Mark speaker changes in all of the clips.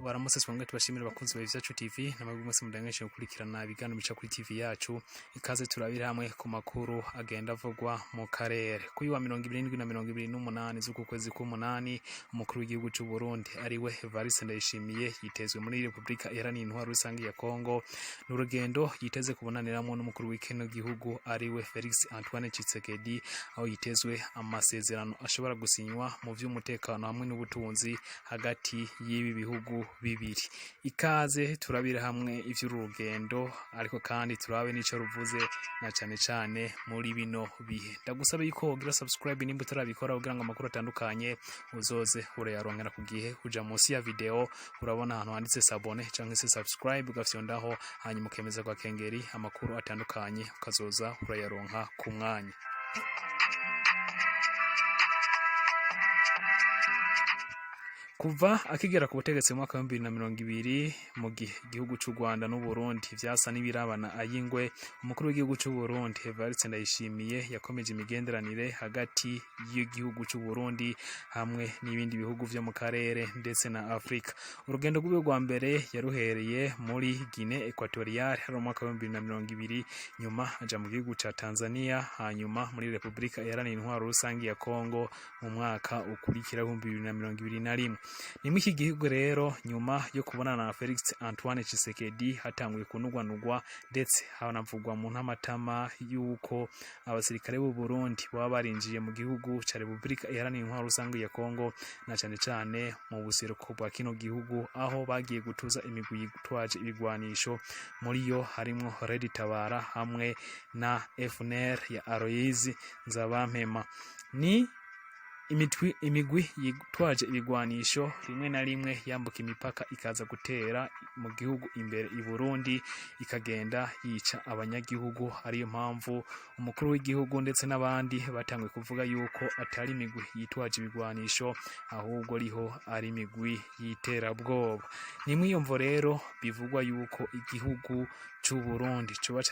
Speaker 1: Tubaramutse, twongere tubashimire, abakunzi ba Vyacu TV namwe mwese mudangeshe gukurikirana ibiganiro bica kuri TV yacu. Ikaze, turabire hamwe ku makuru agenda avugwa mu karere. Kuri wa 27 na 28 z'uku kwezi k'umunani, umukuru w'igihugu c'u Burundi ariwe Evariste Ndayishimiye yitezwe muri Republika Iharanira Intwaro Rusange ya Kongo. Ni urugendo yiteze kubonaniramwo n'umukuru w'ikino gihugu ariwe Felix Antoine Tshisekedi, aho yitezwe amasezerano ashobora gusinywa mu vy'umutekano hamwe n'ubutunzi hagati y'ibi bihugu bibiri. Ikaze, turabire hamwe ivy'uru rugendo, ariko kandi turabe n'ico ruvuze na cane cane muri bino bihe. Ndagusaba yuko wogira subscribe nimba utarabikora, kugira ngo amakuru atandukanye uzoze urayaronkera ku gihe. Uja munsi ya video, urabona ahantu handitse s'abonner canke se subscribe, ugafyondaho, hanyuma ukemeza kwa kengeri, amakuru atandukanye ukazoza urayaronka ku mwanya. Kuva akigera ku butegetsi mu mwaka wa 2020, mu gihe igihugu c'u Rwanda n'u Burundi vyasa n'ibirabana ayingwe, umukuru w'igihugu c'u Burundi Evariste Ndayishimiye yakomeje imigenderanire hagati y'igihugu c'u Burundi hamwe n'ibindi bihugu vyo mu karere ndetse na Afrika. Urugendo rwiwe rwa mbere yaruhereye muri Guinée Equatoriale hari mu mwaka wa 2020, nyuma aja mu gihugu ca Tanzania, hanyuma muri Republika Iharanira Intwaro Rusange ya Kongo mu mwaka ukurikira 2021. Ni muri iki gihugu rero, nyuma yo kubonana na Felix Antoine Tshisekedi, hatanguye kunugwanugwa ndetse hanavugwa mu ntamatama yuko abasirikare b'u Burundi baba barinjiye mu gihugu ca Republika Iharanira Intwaro Rusange ya Kongo, na cane cane mu buseruko bwa kino gihugu, aho bagiye gutuza imigwi yitwaje ibigwanisho. Muri yo harimwo Red Tabara hamwe na FNL ya Aloys Nzabampema. Ni imigwi yitwaje ibigwanisho rimwe na rimwe yambuka imipaka ikaza gutera mu gihugu imbere i Burundi, ikagenda yica abanyagihugu. Ariyo mpamvu umukuru w'igihugu ndetse n'abandi batanguye kuvuga yuko atari imigwi yitwaje ibigwanisho, ahubwo riho ari imigwi y'iterabwoba. Ni mwiyumvo rero bivugwa yuko igihugu c'u Burundi coba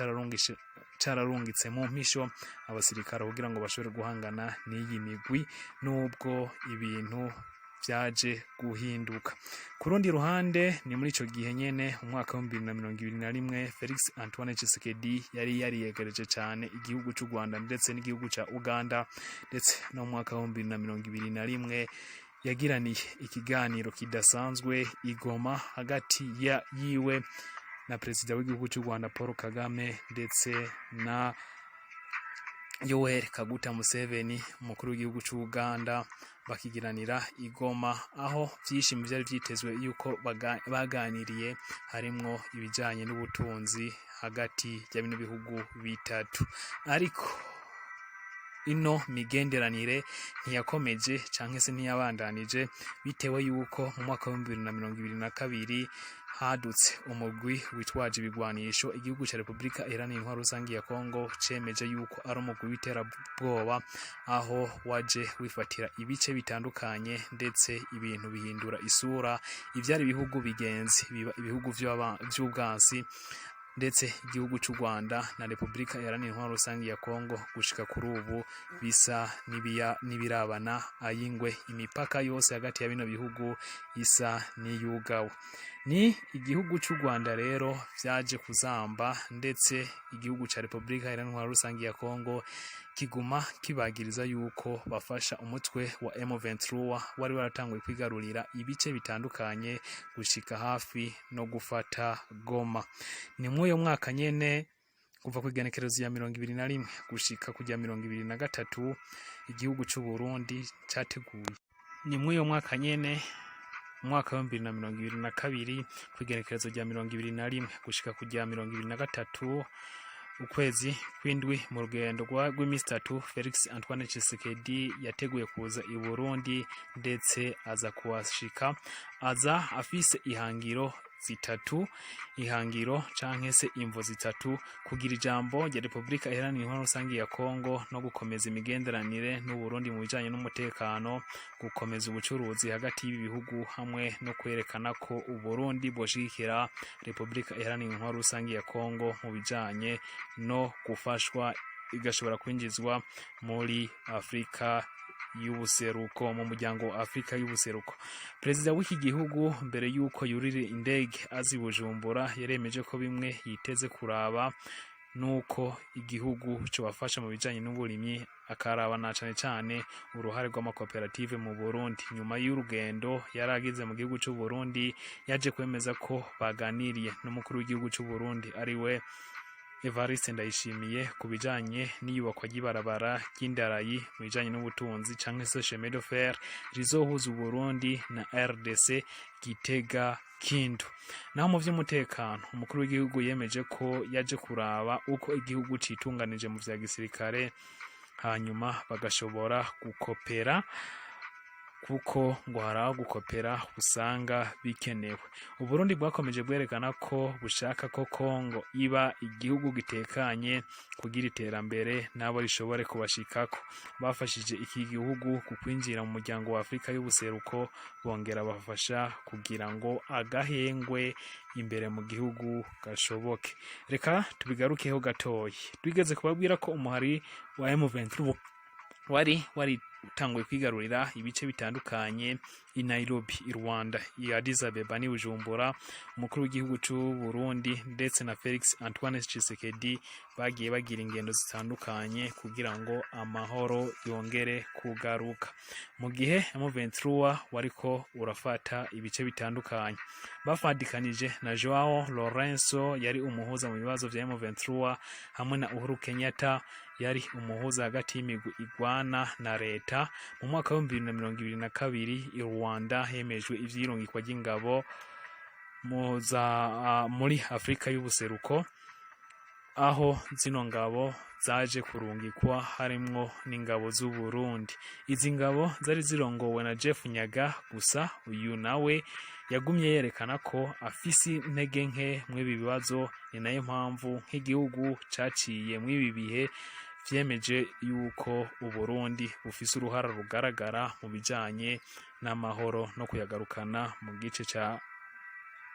Speaker 1: cararungitse mu mpisho abasirikare kugira ngo bashobore guhangana n'iyi migwi, nubwo ibintu vyaje guhinduka. Ku rundi ruhande, ni muri ico gihe nyene, umwaka wa 2021, Felix Antoine Tshisekedi yari yariyegereje cane igihugu c'u Rwanda ndetse n'igihugu ca Uganda, ndetse no mu mwaka wa 2021 yagiraniye ikiganiro kidasanzwe i Goma hagati ya yiwe na perezida w'igihugu c'u Rwanda Paul Kagame ndetse na Yoweri Kaguta Museveni, umukuru w'igihugu c'u Uganda, bakigiranira i Goma, aho vyinshi mu vyari vyitezwe yuko baganiriye harimwo ibijanye n'ubutunzi hagati ya bino bihugu bitatu. Ariko ino migenderanire ntiyakomeje canke se ntiyabandanije, bitewe yuko mu mwaka wa 2022 hadutse umugwi witwaje ibigwanisho igihugu ca Republika Iharanira Intwaro Rusange ya Kongo cemeje yuko ari umugwi w'iterabwoba, aho waje wifatira ibice bitandukanye, ndetse ibintu bihindura isura, ivyari ibihugu bigenzi biba ibihugu vy'ubwansi, ndetse igihugu c'u Rwanda na Republika Iharanira Intwaro Rusange ya Kongo gushika kuri ubu bisa n'ibirabana ayingwe. Imipaka yose hagati ya bino bihugu isa n'iyugawe. Ni igihugu c'u Rwanda rero vyaje kuzamba, ndetse igihugu ca Republika Iharanira Intwaro Rusange ya Kongo kiguma kibagiriza yuko bafasha umutwe wa M23 wari waratanguye kwigarurira ibice bitandukanye gushika hafi no gufata Goma. Ni mw'uyo mwaka nyene, kuva ku igenekerezo ya 21 gushika kujya 23, igihugu c'u Burundi categuye. Ni mw'uyo mwaka nyene, umwaka wa 2022, ku igenekerezo rya 21 gushika kujya 23 ukwezi kw'indwi, mu rugendo rw'imisi 3, Felix Antoine Tshisekedi yateguye kuza i Burundi, ndetse aza kuhashika, aza afise ihangiro zitatu, ihangiro canke se imvo zitatu: kugira ijambo rya Republika Iharanira Intwaro Rusange ya Kongo no gukomeza imigenderanire n'u Burundi mu bijanye n'umutekano, gukomeza ubucuruzi hagati y'ibi bihugu, hamwe no kwerekana ko u Burundi bwoshigikira Republika Iharanira Intwaro Rusange ya Kongo mu bijanye no gufashwa igashobora kwinjizwa muri Afrika. y'ubuseruko, mu muryango wa Afrika y'ubuseruko. Perezida w'iki gihugu, mbere y'uko yurira indege azi Bujumbura, yaremeje ko bimwe yiteze kuraba nuko igihugu cobafasha mu bijanye n'uburimyi, akaraba na cane cane uruhare rw'amakoperative mu Burundi. Nyuma y'urugendo yaragize mu gihugu c'u Burundi, yaje kwemeza ko baganiriye n'umukuru w'igihugu c'u Burundi, ariwe Evariste Ndayishimiye, ku bijanye n'iyubakwa ry'ibarabara ry'indarayi mu bijanye n'ubutunzi, canke se chemin de fer rizohuza Uburundi na RDC, Gitega Kindu. Naho mu vy'umutekano, umukuru w'igihugu yemeje ko yaje kuraba uko igihugu citunganije mu vya gisirikare, hanyuma bagashobora gukopera, kuko ngo hari aho gukopera usanga bikenewe. Uburundi bwakomeje bwerekana ko bushaka ko Kongo iba igihugu gitekanye kugira iterambere nabo rishobore kubashikako. Bafashije iki gihugu ku kwinjira mu muryango wa Afrika y'ubuseruko, bongera bafasha kugira ngo agahengwe imbere mu gihugu gashoboke. Reka tubigarukeho gatoyi. Twigeze kubabwira ko umuhari wa M23 wari wari utanguye kwigarurira ibice bitandukanye i Nairobi, i Rwanda, i Addis Abeba n'i Bujumbura. Umukuru w'igihugu c'u Burundi ndetse na Felix Antoine Tshisekedi bagiye bagira ingendo zitandukanye kugira ngo amahoro yongere kugaruka, mu gihe M23 wariko urafata ibice bitandukanye. Bafadikanije na Joao Lorenzo, yari umuhuza mu bibazo vya M23, hamwe na Uhuru Kenyatta, yari umuhuza hagati y'imigwi igwana na leta. Mu mwaka wa 2022, i Rwanda hemejwe ivyirungikwa ry'ingabo muri Afrika y'ubuseruko, aho zino ngabo zaje kurungikwa harimwo n'ingabo z'u Burundi. Izi ngabo zari zirongowe na Jeff Nyaga, gusa uyu nawe yagumye yerekana ko afise intege nke mw'ibi bibazo. Ni nayo mpamvu nk'igihugu caciye mw'ibi bihe vyemeje yuko Uburundi bufise uruhara rugaragara mu bijanye n'amahoro no kuyagarukana mu gice ca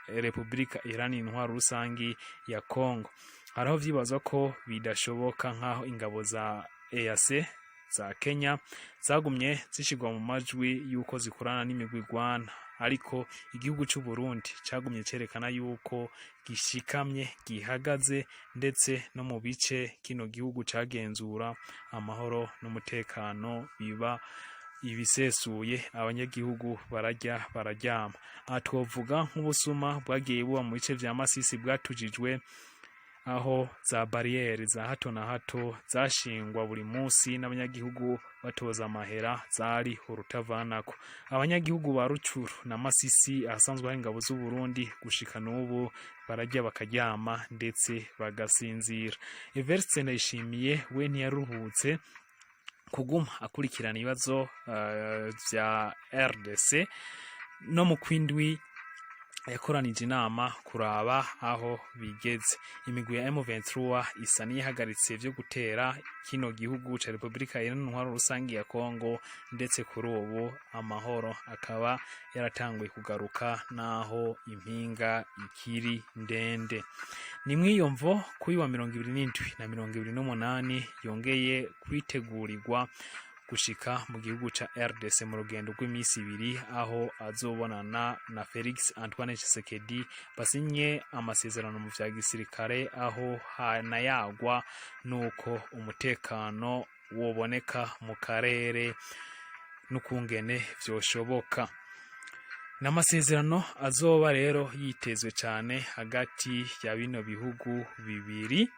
Speaker 1: Repubulika Iharanira Intwaro Rusangi ya Congo. Hariho vyibazwa ko bidashoboka, nk'aho ingabo za EAC za Kenya zagumye zishirwa mu majwi yuko zikorana n'imigwi igwana, ariko igihugu c'u Burundi cagumye cerekana yuko gishikamye, gihagaze, ndetse no mu bice kino gihugu cagenzura amahoro n'umutekano biba ibisesuye, abanyagihugu bararya bararyama. Aha twovuga nk'ubusuma bwagiye buba mu bice vya Masisi bwatujijwe, aho za bariyeri za hato na hato zashingwa buri munsi n'abanyagihugu batoza amahera zari urutavanako. Abanyagihugu ba Rucuru na Masisi, ahasanzwe hari ingabo z'u Burundi, gushika n'ubu bararya bakaryama ndetse bagasinzira. Evariste Ndayishimiye we ntiyaruhutse kuguma akurikirana ibibazo vya RDC. No mu kwindwi yakoranije inama kuraba aho bigeze. Imigwi ya M23 isa n'iyahagaritse vyo gutera kino gihugu ca Repubulika Iharanira Intwaro Rusangi ya Kongo, ndetse kuri ubu amahoro akaba yaratanguye kugaruka naho impinga ikiri ndende. Ni mw'iyo mvo kuri wa 27 na 28 yongeye kwitegurirwa gushika mu gihugu ca RDC mu rugendo rw'imisi 2, aho azobonana na Felix Antoine Tshisekedi, basinye amasezerano mu vya gisirikare, aho hanayagwa nuko umutekano woboneka mu karere n'ukungene vyoshoboka. N'amasezerano azoba rero yitezwe cane hagati ya bino bihugu bibiri,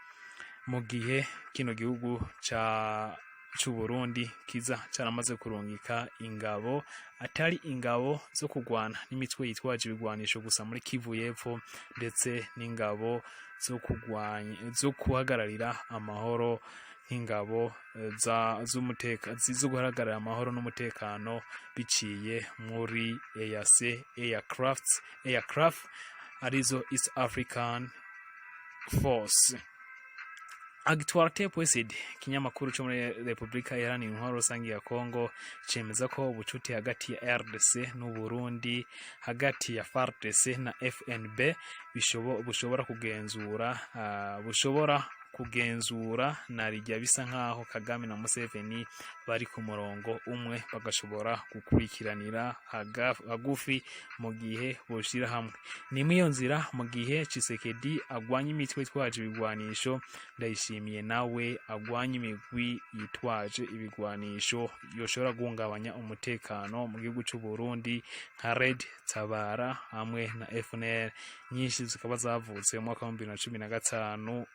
Speaker 1: mu gihe kino gihugu ca c'Uburundi kiza caramaze kurungika ingabo, atari ingabo zo kugwana n'imitwe yitwaje ibigwanisho gusa muri Kivu y'Epfo, ndetse n'ingabo zo kugwanya, zo guhagararira amahoro, nk'ingabo za z'umuteka zo guhagararira amahoro n'umutekano biciye muri EAC aircraft, arizo East African Force. Actualité.cd, ikinyamakuru cyo muri Repubulika Iharanira Intwaro Rusange ya Congo, cemeza ko ubucuti hagati ya RDC n'u Burundi, hagati ya FARDC na FNB, bushobora kugenzura, bushobora kugenzura narirya bisa nkaho Kagame na Museveni bari ku murongo umwe, bagashobora gukurikiranira hagufi mu gihe boshira hamwe. Ni muri iyo nzira, mu gihe Tshisekedi agwanya imitwe itwaje ibigwanisho, Ndayishimiye nawe agwanya imigwi yitwaje ibigwanisho yoshobora guhungabanya umutekano mu gihugu c'u Burundi, nka Red Tabara hamwe na FNL, nyinshi zikaba zavutse mu mwaka wa 2015,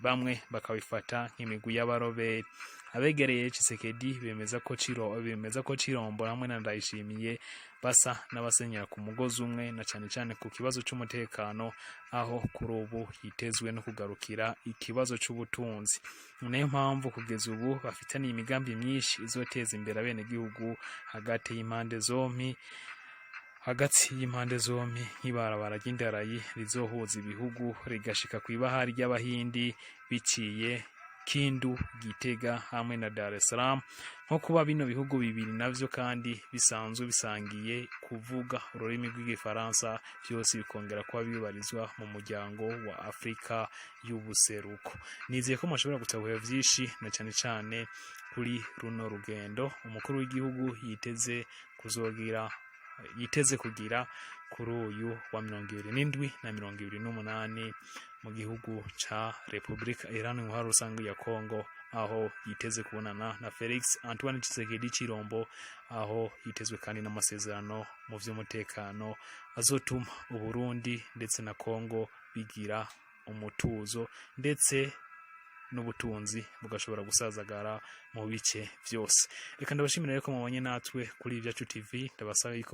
Speaker 1: bamwe bakabifata nk'imigwi y'abaroberi. Abegereye Tshisekedi bemeza ko Chirombo hamwe na Ndayishimiye basa n'abasenyera ku mugozi umwe, na cane cane ku kibazo c'umutekano, aho kuri ubu hitezwe no kugarukira ikibazo c'ubutunzi. Niyo mpamvu kugeza ubu bafitaniye imigambi myinshi izoteza imbere abenegihugu hagati y'impande zompi, nk'ibarabara ry'indarayi rizohuza ibihugu rigashika kw'ibahari ry'Abahindi biciye Kindu, Gitega hamwe na Dar es Salaam, nko kuba bino bihugu bibiri navyo kandi bisanzwe bisangiye kuvuga ururimi rw'igifaransa, vyose bikongera kuba bibarizwa mu muryango wa Afrika y'ubuseruko. Nizeye ko mushobora gutahura vyinshi, na cane cane kuri runo rugendo umukuru w'igihugu yiteze kugira kuri uyu wa 27 na 28 mu gihugu ca Republika Iharanira Intwaro Rusange ya Kongo, aho yiteze kubonana na Felix Antoine Tshisekedi Chilombo, aho yitezwe kandi n'amasezerano mu vy'umutekano azotuma Uburundi ndetse na Kongo bigira umutuzo, ndetse n'ubutunzi bugashobora gusazagara mu bice vyose. Reka ndabashimira rero ko mubanye natwe kuri Ibyacu TV. Ndabasaba yuko